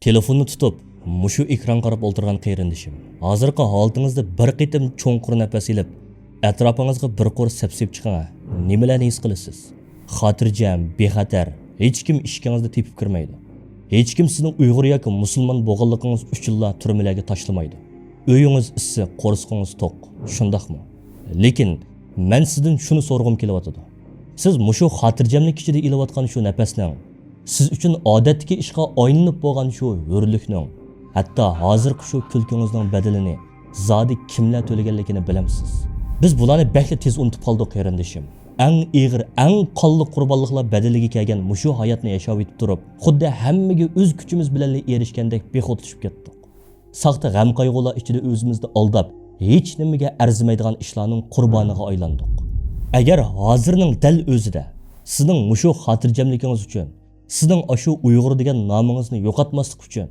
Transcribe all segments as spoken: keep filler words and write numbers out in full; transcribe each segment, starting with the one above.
تېلېفوننى تۇتۇپ، مۇشۇ ئېكرانغا قاراپ ئولتۇرغان قېرىندىشىم، ھازىرقى ھالىتىڭىزدە بىر قېتىم چوڭقۇر نەپەس ئېلىپ، ئەتراپىڭىزغا بىر قۇر سەپسېلىپ چىقىڭ ھە. نېمىلەرنى ھېس قىلىسىز؟ خاتىرجەم، بىخەتەر، ھېچكىم ئىشىكىڭىزنى تېپىپ كىرمەيدۇ. ھېچكىم سىزنىڭ ئۇيغۇر ياكى مۇسۇلمان بولغانلىقىڭىز ئۈچۈنلا تۈرمىلەرگە تاشلىمايدۇ. ئۆيىڭىز ئىسسىق، قورسىقىڭىز توق، شۇنداقمۇ؟ لېكىن مەن سىزدىن شۇنى سورىغۇم كېلىۋاتىدۇ. سىز مۇشۇ خاتىرجەملىك ئىچىدە ئېلىۋاتقان شۇ نەپەسنىڭ سىز ئۈچۈن ئادەتتىكى ئىشقا ئايلىنىپ بولغان شۇ ھۆرلۈكنىڭ، ھەتتا ھازىرقى شۇ كۈلكىڭىزنىڭ بەدىلىنى زادى كىملەر تۆلىگەنلىكىنى بىلەمسىز؟ بىز بۇلارنى بەكلا تېز ئۇنتۇپ قالدۇق، قېرىندىشىم. ئەڭ ئېغىر، ئەڭ قانلىق قۇربانلىقلار بەدىلىگە كەلگەن مۇشۇ ھاياتنى ياشاۋېتىپ تۇرۇپ، خۇددى ھەممىگە ئۆز كۈچىمىز بىلەنلا ئېرىشكەندەك بىخۇدلىشىپ كەتتۇق. ساختا غەم-قايغۇلار ئىچىدە ئۆزىمىزنى ئالداپ، ھېچنېمىگە ئەرزىمەيدىغان ئىشلارنىڭ قۇربانىغا ئايلاندۇق. ئەگەر ھازىرنىڭ دەل ئۆزىدە سىزنىڭ مۇشۇ خاتىرجەملىكىڭىز ئۈچۈن، سىزنىڭ ئاشۇ ئۇيغۇر دېگەن نامىڭىزنى يوقاتماسلىق ئۈچۈن،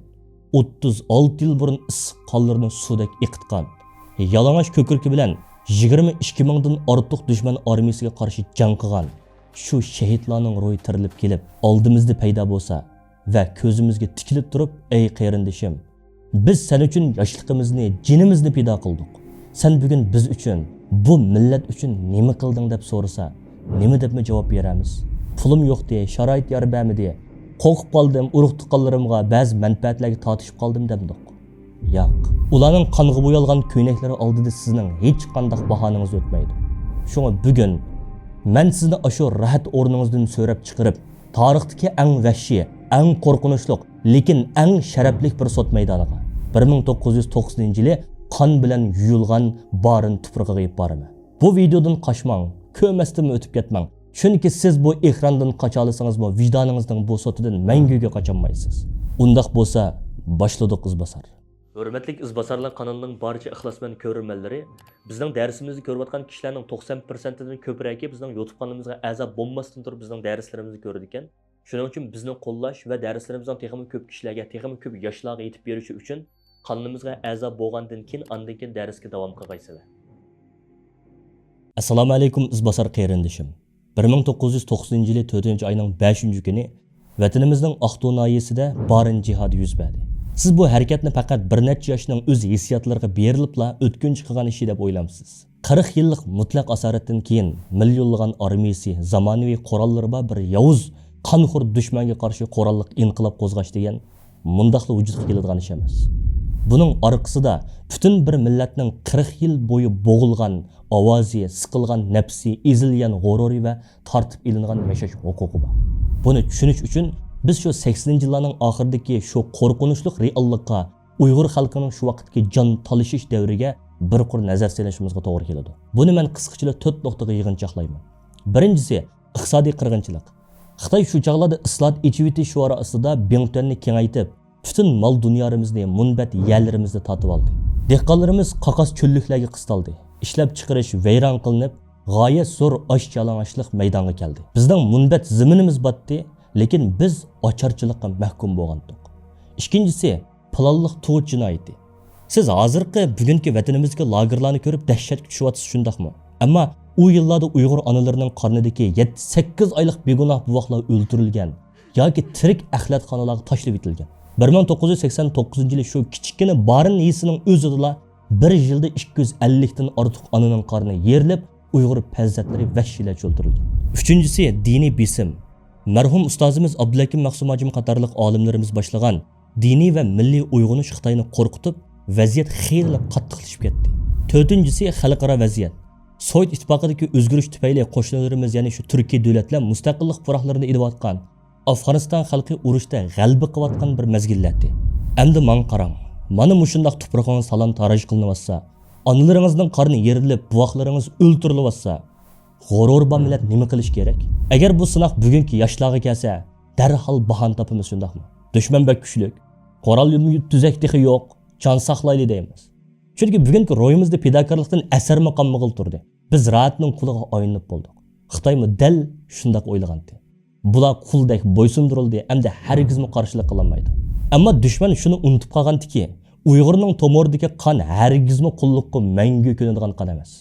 ئوتتۇز ئالتە يىل بۇرۇن ئىسسىق قانلىرىنى سۇدەك ئېقىتقان، يالىڭاچ كۆكرىكى بىلەن يىگىرمە ئىككى مىڭدىن ئارتۇق دۈشمەن ئارمىيىسىگە قارشى جەڭ قىلغان شۇ شېھىتلارنىڭ روھى تىرىلىپ كېلىپ، ئالدىمىزدا پەيدا بولسا ۋە كۆزىمىزگە تىكىلىپ تۇرۇپ، ئەي قېرىندىشىم، بىز سەن ئۈچۈن ياشلىقىمىزنى، جېنىمىزنى پىدا قىلدۇق. سەن بۈگۈن بىز ئۈچۈن، بۇ مىللەت ئۈچۈن نېمە قىلدىڭ دەپ سورىسا، نېمە دەپمۇ جاۋاب بېرەرمىز؟ پۇلۇم يوقتى، شارائىت يار بەرمىدى، قورقۇپ قالدىم، ئۇرۇق-تۇغقانلىرىمغا بەزى مەنپەئەتلەرگە تارتىشىپ قالدىم دەمدۇق. ياق. ئۇلارنىڭ قانغا بويالغان كۆينەكلىرى ئالدىدا سىزنىڭ ھېچقانداق باھانىڭىز ئۆتمەيدۇ. شۇڭا بۈگۈن مەن سىزنى ئاشۇ راھەت ئورنىڭىزدىن سۆرەپ چىقىرىپ، تارىختىكى ئەڭ ۋەھشىي، ئەڭ قورقۇنچلۇق، لېكىن ئەڭ شەرەپلىك بىر سوت مەيدانىغا، بىر مىڭ توققۇز يۈز توقسىنىنچى يىلى قان بىلەن يۇيۇلغان بارىن تۇپرىقىغا ئېلىپ بارىمەن. بۇ ۋىدېودىن قاچماڭ، كۆرمەستىنمۇ ئۆتۈپ كەتمەڭ. چۈنكى سىز بۇ ئېكراندىن قاچالىسىڭىزمۇ، ۋىجدانىڭىزنىڭ بۇ سوتىدىن مەڭگۈگە قاچالمايسىز. ئۇنداق بولسا، باشلىدۇق ئىزباسار. ھۆرمەتلىك ئىزباسارلار قانىلىنىڭ بارچە ئىخلاسمەن كۆرۈرمەنلىرى، بىزنىڭ دەرسىمىزنى كۆرۈۋاتقان كىشىلەرنىڭ توقسان پىرسەنتىدىن كۆپرەكى بىزنىڭ يۇتۇب قانىلىمىزغا ئەزا بولماستىن تۇرۇپ بىزنىڭ دەرسلىرىمىزنى كۆرىدىكەن. شۇنىڭ ئۈچۈن بىزنى قوللاش ۋە دەرسلىرىمىزنىڭ تېخىمۇ كۆپ كىشىلەرگە، تېخىمۇ كۆپ ياشلارغا يېتىپ بېرىشى ئۈچۈن قانىلىمىزغا ئەزا بولغاندىن كېيىن، ئاندىن كېيىن دەرسكە داۋام قىلغايسىلەر. ئەسسالامۇ ئەلەيكۇم ئىزباسار قېرىندىشىم. بىر مىڭ توققۇز يۈز توقسىنىنچى يىلى تۆتىنچى ئاينىڭ بەشىنچى كۈنى ۋەتىنىمىزنىڭ ئاقتۇ ناھىيەسىدە بارىن جىھادى يۈز بەردى. سىز بۇ ھەرىكەتنى پەقەت بىر نەچچە ياشنىڭ ئۆز ھېسسىياتلىرىغا بېرىلىپلا ئۆتكۈنچى قىلغان ئىشى دەپ ئويلامسىز؟ قىرىق يىللىق مۇتلەق ئاسارەتتىن كېيىن مىليونلىغان ئارمىيىسى، زامانىۋى قوراللىرى بار بىر ياۋۇز، قانخور دۈشمەنگە قارشى قوراللىق ئىنقىلاب قوزغاش دېگەن مۇنداقلا ۋۇجۇدقا كېلىدىغان ئىش ئەمەس. بۇنىڭ ئارقىسىدا پۈتۈن بىر مىللەتنىڭ قىرىق يىل بويى بوغۇلغان ئاۋازى، سىقىلغان نەپسى، ئېزىلگەن غۇرۇرى ۋە تارتىپ ئېلىنغان ياشاش ھوقۇقى بار. بۇنى چۈشىنىش ئۈچۈن بىز شۇ سەكسىنىنچى يىللارنىڭ ئاخىرىدىكى شۇ قورقۇنچلۇق رېئاللىققا، ئۇيغۇر خەلقىنىڭ شۇ ۋاقىتتىكى جان تالىشىش دەۋرىگە بىر قۇر نەزەر سېلىشىمىزغا توغرا كېلىدۇ. بۇنى مەن قىسقىچىلا تۆت نۇقتىغا يىغىنچاقلايمەن. بىرىنچىسى، ئىقتىسادىي قىرغىنچىلىق. خىتاي شۇ چاغلاردا ئىسلاھات، ئېچىۋېتىش شوئارى ئاستىدا بىڭتۈەننى كېڭەيتىپ، پۈتۈن مال دۇنيالىرىمىزنى، مۇنبەت يەرلىرىمىزنى تارتىۋالدى. دېھقانلىرىمىز قاقاس چۆللۈكلەرگە قىستالدى. ئىشلەپچىقىرىش ۋەيران قىلىنىپ، غايەت زور ئاچ-يالىڭاچلىق مەيدانغا كەلدى. بىزنىڭ مۇنبەت زېمىنىمىز باتتى، لېكىن بىز ئاچارچىلىققا مەھكۇم بولغانتۇق. ئىككىنچىسى، پىلانلىق تۇغۇت جىنايىتى. سىز ھازىرقى، بۈگۈنكى ۋەتىنىمىزدىكى لاگېرلارنى كۆرۈپ دەھشەتكە چۈشۈۋاتىسىز، شۇنداقمۇ؟ ئەمما ئۇ يىللاردا ئۇيغۇر ئانىلىرىنىڭ قارنىدىكى يەتتە، سەككىز ئايلىق بىگۇناھ بوۋاقلار ئۆلتۈرۈلگەن ياكى تىرىك ئەخلەتخانىلارغا تاشلىۋېتىلگەن. بىر مىڭ توققۇز يۈز سەكسەن توققۇزىنچى يىلى شۇ كىچىككىنە بارىن يېزىسىنىڭ ئۆزىدىلا بىر يىلدا ئىككى يۈز ئەللىكتىن ئارتۇق ئانىنىڭ قارنى يېرىلىپ، ئۇيغۇر پەرزەنتلىرى ۋەھشىيلەرچە ئۆلتۈرۈلگەن. ئۈچىنچىسى، دىنىي بېسىم. مەرھۇم ئۇستازىمىز ئابدۇلھەكىم مەخسۇم ھاجىم قاتارلىق ئالىملىرىمىز باشلىغان دىنىي ۋە مىللىي ئويغىنىش خىتاينى قورقۇتۇپ، ۋەزىيەت خېلىلا قاتتىقلىشىپ كەتتى. تۆتىنچىسى، خەلقئارا ۋەزىيەت. سوۋېت ئىتتىپاقىدىكى ئۆزگىرىش تۈپەيلى قوشنىلىرىمىز، يەنى شۇ تۈركىي دۆلەتلەر مۇستەقىللىق پۇراقلىرىنى ئېلىۋاتقان، ئافغانىستان خەلقى ئۇرۇشتا غەلىبە قىلىۋاتقان بىر مەزگىللەردى. ئەمدى ماڭا قاراڭ، مانا مۇشۇنداق تۇپرىقىڭىز تالان-تاراج قىلىنىۋاتسا، ئانىلىرىڭىزنىڭ قارنى يېرىلىپ، بوۋاقلىرىڭىز ئۆلتۈرۈلۈۋاتسا، غۇرۇر بار مىللەت نېمە قىلىشى كېرەك؟ ئەگەر بۇ سىناق بۈگۈنكى ياشلارغا كەلسە، دەرھال باھانە تاپىمىز، شۇنداقمۇ؟ دۈشمەن بەك كۈچلۈك، قورال تۈزەك تېخى يوق، جان ساقلايلى دەيمىز. چۈنكى بۈگۈنكى روھىمىزدا پىداكارلىقتىن ئەسەرمۇ قالمىغىلى تۇردى. بىز رەئەتنىڭ قۇلىغا ئايلىنىپ بولدۇق. خىتايمۇ دەل شۇنداق ئويلىغانتى. بۇلار قۇلدەك بويسۇندۇرۇلدى، ئەمدى ھەرگىزمۇ قارشىلىق قىلالمايدۇ. ئەمما دۈشمەن شۇنى ئۇنتۇپ قالغانتىكى، ئۇيغۇرنىڭ تومۇرىدىكى قان ھەرگىزمۇ قۇللۇققا مەڭگۈ كۆنىدىغان قان ئەمەس.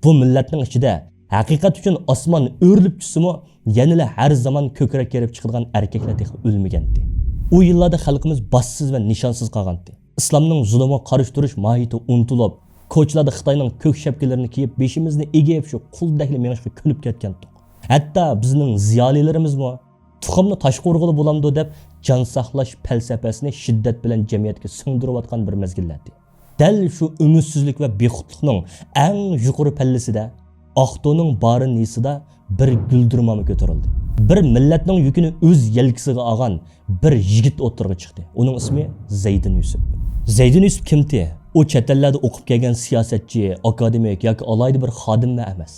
بۇ مىللەتنىڭ ئىچىدە ھەقىقەت ئۈچۈن ئاسمان ئۆرۈلۈپ چۈشسىمۇ، يەنىلا ھەر زامان كۆكرەك كېرىپ چىقىدىغان ئەركەكلەر تېخى ئۆلمىگەنتى. ئۇ يىللاردا خەلقىمىز باشسىز ۋە نىشانسىز قالغانتى. ئىسلامنىڭ زۇلۇمغا قارشى تۇرۇش ماھىيىتى ئۇنتۇلۇپ، كوچىلاردا خىتاينىڭ كۆك شەپكىلىرىنى كىيىپ، بېشىمىزنى ئېگىپ، شۇ قۇلدەكلا مېڭىشقا كۆنۈپ كەتكەنتۇق. ھەتتا بىزنىڭ زىيالىيلىرىمىزمۇ تۇخۇمنى تاشقا ئۇرغىلى بولامدۇ دەپ، جان ساقلاش پەلسەپىسىنى شىددەت بىلەن جەمئىيەتكە سىڭدۈرۈۋاتقان بىر مەزگىللەردى. دەل شۇ ئۈمىدسىزلىك ۋە بىخۇدلۇقنىڭ ئەڭ يۇقىرى پەللىسىدە ئاقتونىڭ بارىنىسىدا بىر گۈلدۈرمامە كۆتۈرۈلدى. بىر مىللەتنىڭ يۈكىنى ئۆز يەلكىسىگە ئالغان بىر يىگىت ئوتتۇرىغا چىقتى. ئۇنىڭ ئىسمى زەيدىن يۈسۈپ. زەيدىن يۈسۈپ كىمتى؟ ئۇ چەت ئەللەردە ئوقۇپ كەلگەن سىياسەتچى، ئاكادېمىك ياكى ئالاھىدە بىر خادىممۇ ئەمەس.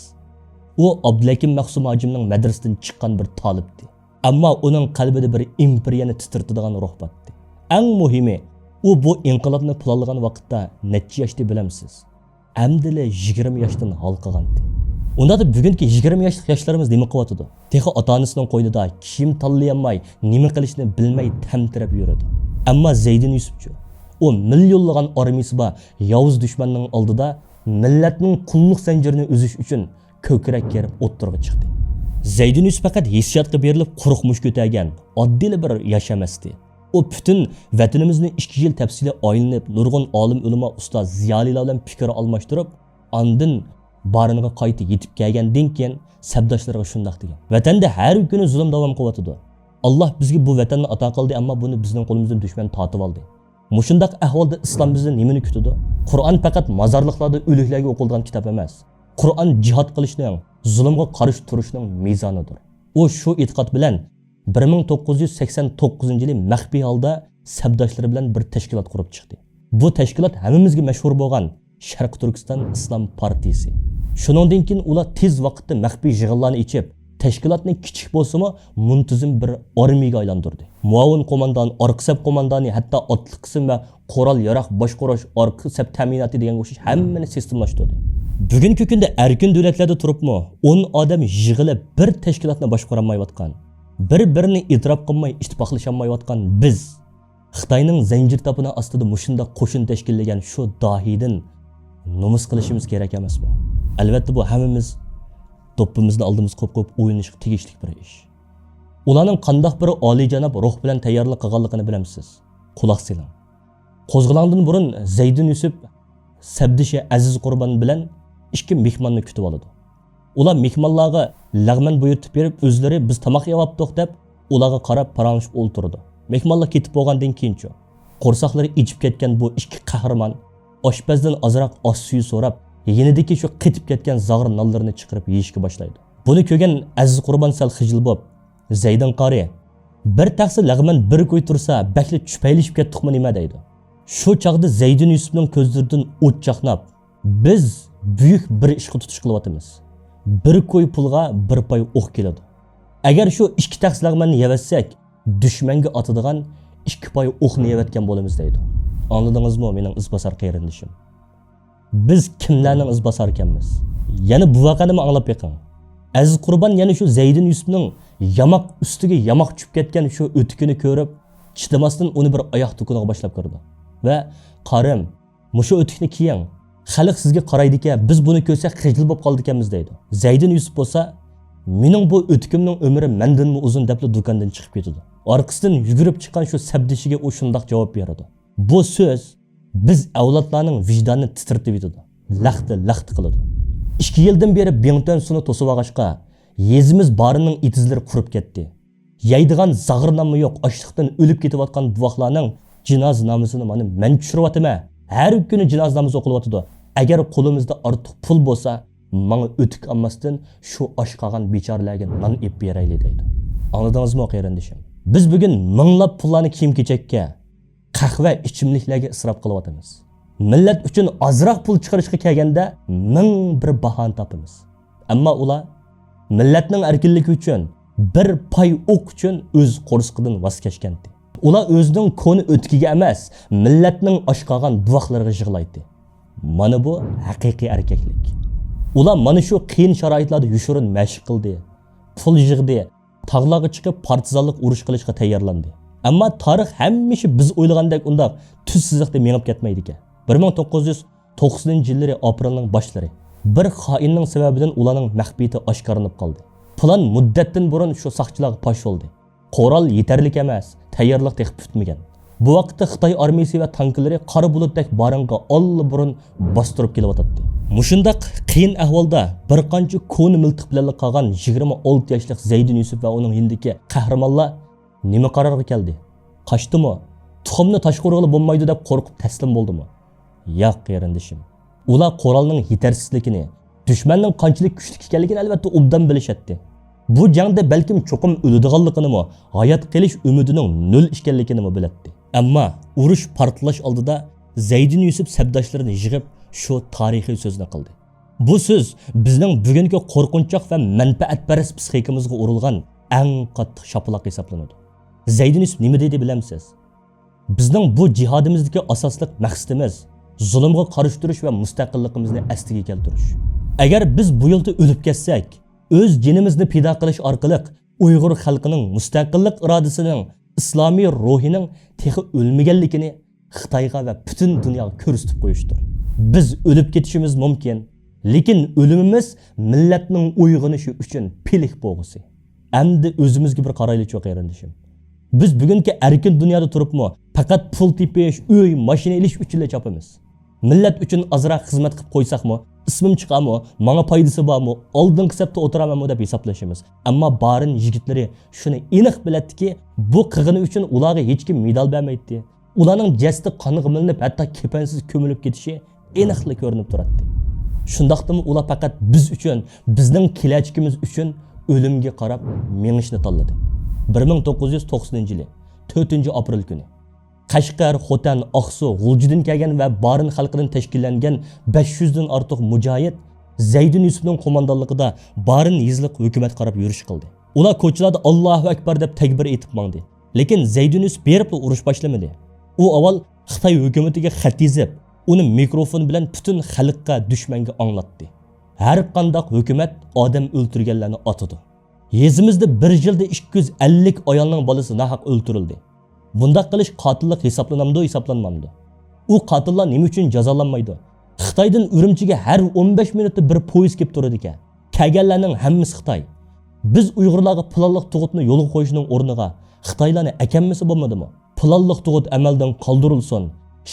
ئۇ ئابدۇلھەكىم مەخسۇم ھاجىمنىڭ مەدرىسىدىن چىققان بىر تالىپتى. ئەمما ئۇنىڭ قەلبىدە بىر ئىمپېرىيەنى تىترىتىدىغان روھ بارتى. ئەڭ مۇھىمى، ئۇ بۇ ئىنقىلابنى پىلانلىغان ۋاقىتتا نەچچە ياشتى بىلەمسىز؟ ئەمدىلا يىگىرمە ياشتىن ھالقىغانتى. ئۇنداقتا بۈگۈنكى يىگىرمە ياشلىق ياشلىرىمىز نېمە قىلىۋاتىدۇ؟ تېخى ئاتا-ئانىسىنىڭ قوينىدا كىيىم تاللىيالماي، نېمە قىلىشنى بىلمەي تەمتىرەپ يۈرىدۇ. ئەمما زەيدىن يۈسۈپچۇ؟ ئۇ مىليونلىغان ئارمىيىسى بار ياۋۇز دۈشمەننىڭ ئالدىدا مىللەتنىڭ قۇللۇق زەنجىرىنى ئۈزۈش ئۈچۈن كۆكرەك كېرىپ ئوتتۇرىغا چىقتى. زەيدىن يۈسۈپ پەقەت ھېسسىياتقا بېرىلىپ قورقمۇش كۆتەرگەن ئاددىيلا بىر ياش ئەمەستى. ئۇ پۈتۈن ۋەتىنىمىزنى ئىككى يىل تەپسىلىي ئايلىنىپ، نۇرغۇن ئالىم، ئۆلىما، ئۇستاز، زىيالىيلار بىلەن پىكىر ئالماشتۇرۇپ، ئاندىن بارىنغا قايتا يېتىپ كەلگەندىن كېيىن سەپداشلىرىغا شۇنداق دېگەن: ۋەتەندە ھەر كۈنى زۇلۇم داۋام قىلىۋاتىدۇ. ئاللاھ بىزگە بۇ ۋەتەننى ئاتا قىلدى، ئەمما بۇنى بىزنىڭ قولىمىزدىن دۈشمەن تارتىۋالدى. مۇشۇنداق ئەھۋالدا ئىسلام بىزدىن نېمىنى كۈتىدۇ؟ قۇرئان پەقەت مازارلىقلاردا ئۆلۈكلەرگە ئوقۇلىدىغان كىتاب ئەمەس. قۇرئان جىھاد قىلىشنىڭ، زۇلۇمغا قارشى تۇرۇشنىڭ مىزانىدۇر. ئۇ شۇ ئېتىقاد بىلەن بىر مىڭ توققۇز يۈز سەكسەن توققۇزىنچى يىلى مەخپىي ھالدا سەپداشلىرى بىلەن بىر تەشكىلات قۇرۇپ چىقتى. بۇ تەشكىلات ھەممىمىزگە مەشھۇر بولغان شەرقىي تۈركىستان ئىسلام پارتىيىسى. شۇنىڭدىن كېيىن ئۇلار تېز ۋاقىتتا مەخپىي يىغىنلارنى ئېچىپ، تەشكىلاتنى كىچىك بولسىمۇ مۇنتىزىم بىر ئارمىيىگە ئايلاندۇردى. مۇئاۋىن قوماندان، ئارقا سەپ قوماندانى، ھەتتا ئاتلىق قىسىم ۋە قورال-ياراغ باشقۇرۇش، ئارقا سەپ تەمىناتى دېگەنگە ئوخشاش ھەممىنى سىستېمىلاشتۇردى. بۈگۈنكى كۈندە ئەركىن دۆلەتلەردە تۇرۇپمۇ ئون ئادەم يىغىلىپ بىر تەشكىلاتنى باشقۇرالمايۋاتقان، بىر-بىرىنى ئېتىراپ قىلماي ئىتتىپاقلىشالمايۋاتقان بىز، خىتاينىڭ زەنجىر تاپىنى ئاستىدا مۇشۇنداق قوشۇن تەشكىللىگەن شۇ داھىيدىن نومۇس قىلىشىمىز كېرەك ئەمەسمۇ؟ ئەلۋەتتە، بۇ ھەممىمىز دوپپىمىزنى ئالدىمىزغا قويۇپ قويۇپ ئويلىنىشقا تېگىشلىك بىر ئىش. ئۇلارنىڭ قانداق بىر ئالىيجاناب روھ بىلەن تەييارلىق قىلغانلىقىنى بىلەمسىز؟ قۇلاق سېلىڭ. قوزغىلاڭدىن بۇرۇن زەيدىن يۈسۈپ سەپدىشى ئەزىز قۇربان بىلەن ئىككى مېھماننى كۈتۈۋالىدۇ. ئۇلار مېھمانلارغا لەغمەن بۇيرۇتۇپ بېرىپ، ئۆزلىرى «بىز تاماق يەۋاپتۇق» دەپ، ئۇلارغا قاراپ پاراڭلىشىپ ئولتۇرىدۇ. مېھمانلار كېتىپ بولغاندىن كېيىنچۇ؟ قورساقلىرى ئېچىپ كەتكەن بۇ ئىككى قەھرىمان ئاشپەزدىن ئازراق ئاش سۈيى سوراپ، يېنىدىكى شۇ قېتىپ كەتكەن زاغرا نانلىرىنى چىقىرىپ يېيىشكە باشلايدۇ. بۇنى كۆرگەن ئەزىز قۇربان سەل خىجىل بوپ، «زەيدىن قارى، بىر تەخسە لەغمەن بىر كوي تۇرسا، بەكلا چۈپەيلىشىپ كەتتۇقمۇ نېمە؟» دەيدۇ. شۇ چاغدا زەيدىن يۈسۈپنىڭ كۆزلىرىدىن ئوت چاقناپ، «بىز بۈيۈك بىر ئىشقا تۇتۇش قىلىۋاتىمىز. بىر كوي پۇلغا بىر پاي ئوق كېلىدۇ. ئەگەر شۇ ئىككى تەخسە لەغمەننى يەۋەتسەك، دۈشمەنگە ئاتىدىغان ئىككى پاي ئوقنى يەۋەتكەن بولىمىز» دەيدۇ. ئاڭلىدىڭىزمۇ، مېنىڭ ئىزباسار قېرىندىشىم؟ بىز كىملەرنىڭ ئىزباسارىكەنمىز؟ يەنە بۇ ۋەقەنىمۇ ئاڭلاپ بېقىڭ. ئەزىز قۇربان يەنە شۇ زەيدىن يۈسۈپنىڭ ياماق ئۈستىگە ياماق چۈشۈپ كەتكەن شۇ ئۆتۈكىنى كۆرۈپ، چىدىماستىن ئۇنى بىر ئاياق دۇكىنىغا باشلاپ كىرىدۇ ۋە، «قارىم، مۇشۇ ئۆتۈكنى كىيىڭ. خەلق سىزگە قارايدىكەن، بىز بۇنى كۆرسەك خىجىل بولۇپ قالىدىكەنمىز» دەيدۇ. زەيدىن يۈسۈپ بولسا، «مېنىڭ بۇ ئۆتۈكۈمنىڭ ئۆمرى مەندىنمۇ ئۇزۇن» دەپلا دۇكاندىن چىقىپ كېتىدۇ. ئارقىسىدىن يۈگۈرۈپ چىققان شۇ سەپدىشىگە ئۇ شۇنداق جاۋاب بېرىدۇ. بۇ سۆز بىز ئەۋلادلارنىڭ ۋىجدانىنى تىترىتىۋېتىدۇ، لەختە-لەختە قىلىدۇ. ئىككى يىلدىن بېرى بىڭتۈەن سۇنى توسۇۋالغاچقا، يېزىمىز بارىنىڭ ئېتىزلىرى قۇرۇپ كەتتى. يەيدىغان زاغرا نانمۇ يوق، ئاچلىقتىن ئۆلۈپ كېتىۋاتقان بوۋاقلارنىڭ جىنازا نامىزىنى مانا مەن چۈشۈرۈۋاتىمەن. ھەر كۈنى جىنازا نامىزى ئوقۇلۇۋاتىدۇ. ئەگەر قولىمىزدا ئارتۇق پۇل بولسا، ماڭا ئۆتۈك ئالماستىن شۇ ئاچ قالغان بىچارىلەرگە نان ئېلىپ بېرەيلى دەيدۇ. ئاڭلىدىڭىزمۇ، قېرىندىشىم؟ بىز بۈگۈن مىڭلاپ پۇللارنى كىيىم-كېچەككە، قەھۋە ئىچىملىكلەرگە ئىسراپ قىلىۋاتىمىز. مىللەت ئۈچۈن ئازراق پۇل چىقىرىشقا كەلگەندە، مىڭ بىر باھانە تاپىمىز. ئەمما ئۇلار مىللەتنىڭ ئەركىنلىكى ئۈچۈن، بىر پاي ئوق ئۈچۈن ئۆز قورسىقىدىن ۋاز كەچكەنتى. ئۇلار ئۆزىنىڭ كونا ئۆتۈكىگە ئەمەس، مىللەتنىڭ ئاچ قالغان بوۋاقلىرىغا يىغلايتتى. مانا بۇ ھەقىقىي ئەركەكلىك. ئۇلار مانا شۇ قىيىن شارائىتلاردا يوشۇرۇن مەشىق قىلدى، پۇل يىغدى، تاغلارغا چىقىپ پارتىزانلىق ئۇرۇش قىلىشقا تەييارلاندى. ئەمما تارىخ ھەمىشە بىز ئويلىغاندەك ئۇنداق تۈز سىزىقتا مېڭىپ كەتمەيدىكەن. بىر مىڭ توققۇز يۈز توقسىنىنچى يىللىرى ئاپرېلنىڭ باشلىرى، بىر خائىننىڭ سەۋەبىدىن ئۇلارنىڭ مەخپىيىتى ئاشكارىلىنىپ قالدى. پىلان مۇددەتتىن بۇرۇن شۇ ساقچىلارغا پاش بولدى. قورال يېتەرلىك ئەمەس، تەييارلىق تېخى پۈتمىگەن. بۇ ۋاقىتتا خىتاي ئارمىيىسى ۋە تانكىلىرى قارا بۇلۇتتەك بارىنغا ئاللىبۇرۇن باستۇرۇپ كېلىۋاتاتتى. مۇشۇنداق قىيىن ئەھۋالدا بىر قانچە كونا مىلتىق بىلەنلا قالغان يىگىرمە ئالتە ياشلىق زەيدىن يۈسۈپ ۋە ئۇنىڭ يېنىدىكى قەھرىمانلار نېمە قارارغا كەلدى؟ قاچتىمۇ؟ تۇخۇمنى تاش قورۇغىلى بولمايدۇ دەپ قورقۇپ تەسلىم بولدىمۇ؟ ياق، قېرىندىشىم. ئۇلار قورالنىڭ يېتەرسىزلىكىنى، دۈشمەننىڭ قانچىلىك كۈچلۈك ئىكەنلىكىنى ئەلۋەتتە ئوبدان بىلىشەتتى. بۇ جەڭدە بەلكىم چوقۇم ئۆلىدىغانلىقىنىمۇ، ھايات قېلىش ئۈمىدىنىڭ نۆل ئىكەنلىكىنىمۇ بىلەتتى. ئەمما ئۇرۇش پارتلاش ئالدىدا زەيدىن يۈسۈپ سەپداشلىرىنى يىغىپ، شۇ تارىخىي سۆزنى قىلدى. بۇ سۆز بىزنىڭ بۈگۈنكى قورقۇنچاق ۋە مەنپەئەتپەرەس پىسخىكىمىزغا ئۇرۇلغان ئەڭ قاتتىق شاپىلاق ھېسابلىنىدۇ. زەيدىن يۈسۈپ نېمە دېدى بىلەمسىز؟ بىزنىڭ بۇ جىھادىمىزدىكى ئاساسلىق مەقسىتىمىز زۇلۇمغا قارشى تۇرۇش ۋە مۇستەقىللىقىمىزنى ئەسلىگە كەلتۈرۈش. ئەگەر بىز بۇ يولدا ئۆلۈپ كەتسەك، ئۆز جېنىمىزنى پىدا قىلىش ئارقىلىق ئۇيغۇر خەلقىنىڭ مۇستەقىللىق ئىرادىسىنىڭ ئىسلامىي روھىنىڭ تېخى ئۆلمىگەنلىكىنى خىتايغا ۋە پۈتۈن دۇنياغا كۆرسىتىپ قويۇشتۇر. بىز ئۆلۈپ كېتىشىمىز مۇمكىن، لېكىن ئۆلۈمىمىز مىللەتنىڭ ئويغىنىشى ئۈچۈن پىلىك بوغۇسى. ئەمدى ئۆزىمىزگە بىر قارايلىچۇ، قېرىندىشىم. بىز بۈگۈنكى ئەركىن دۇنيادا تۇرۇپمۇ پەقەت پۇل تېپىش، ئۆي، ماشىنا ئېلىش ئۈچۈنلا چاپىمىز. مىللەت ئۈچۈن ئازراق خىزمەت قىلىپ قويساقمۇ، ئىسمىم چىقارمۇ، ماڭا پايدىسى بارمۇ، ئالدىنقى سەپتە ئولتۇرامەنمۇ دەپ ھېسابلىشىمىز. ئەمما بارىن يىگىتلىرى شۇنى ئېنىق بىلەتتىكى، بۇ قىلغىنى ئۈچۈن ئۇلارغا ھېچكىم مېدال بەرمەيتتى. ئۇلارنىڭ جەسىتى قانغا مىلىنىپ، ھەتتا كېپەنسىز كۆمۈلۈپ كېتىشى ئېنىقلا كۆرۈنۈپ تۇراتتى. شۇنداقتىمۇ ئۇلار پەقەت بىز ئۈچۈن، بىزنىڭ كېلەچىكىمىز ئۈچۈن ئۆلۈمگە قاراپ مېڭىشنى تاللىدى. بىر مىڭ توققۇز يۈز توقسىنىنچى يىلى، تۆتىنچى ئاپرېل كۈنى. قەشقەر، خوتەن، ئاقسۇ، غۇلجىدىن كەلگەن ۋە بارىن خەلقىدىن تەشكىللەنگەن بەش يۈزدىن ئارتۇق مۇجاھىد زەيدىن يۈسۈپنىڭ قوماندانلىقىدا بارىن يېزىلىق ھۆكۈمەتكە قاراپ يۈرۈش قىلدى. ئۇلار كوچىلاردا «ئاللاھۇ ئەكبەر» دەپ تەكبىر ئېيتىپ ماڭدى. لېكىن زەيدىن يۈسۈپ بېرىپلا ئۇرۇش باشلىمىدى. ئۇ ئاۋۋال خىتاي ھۆكۈمىتىگە خەت يېزىپ، ئۇنى مىكروفون بىلەن پۈتۈن خەلققە، دۈشمەنگە ئاڭلاتتى. ھەر قانداق ھۆكۈمەت ئادەم ئۆلتۈرگەنلەرنى ئاتىدۇ. يېزىمىزدا بىر يىلدا ئىككى يۈز ئەللىك ئايالنىڭ بالىسى ناھەق ئۆلتۈرۈلدى. بۇنداق قىلىش قاتىللىق ھېسابلىنامدۇ، ھېسابلانمامدۇ؟ ئۇ قاتىللار نېمە ئۈچۈن جازالانمايدۇ؟ خىتايدىن ئۈرۈمچىگە ھەر ئون بەش مىنۇتتا بىر پويىز كېلىپ تۇرىدىكەن. كەلگەنلەرنىڭ ھەممىسى خىتاي. بىز ئۇيغۇرلارغا پىلانلىق تۇغۇتنى يولغا قويۇشنىڭ ئورنىغا خىتايلارنى ئەكەلمىسە بولمىدىمۇ؟ پىلانلىق تۇغۇت ئەمەلدىن قالدۇرۇلسۇن.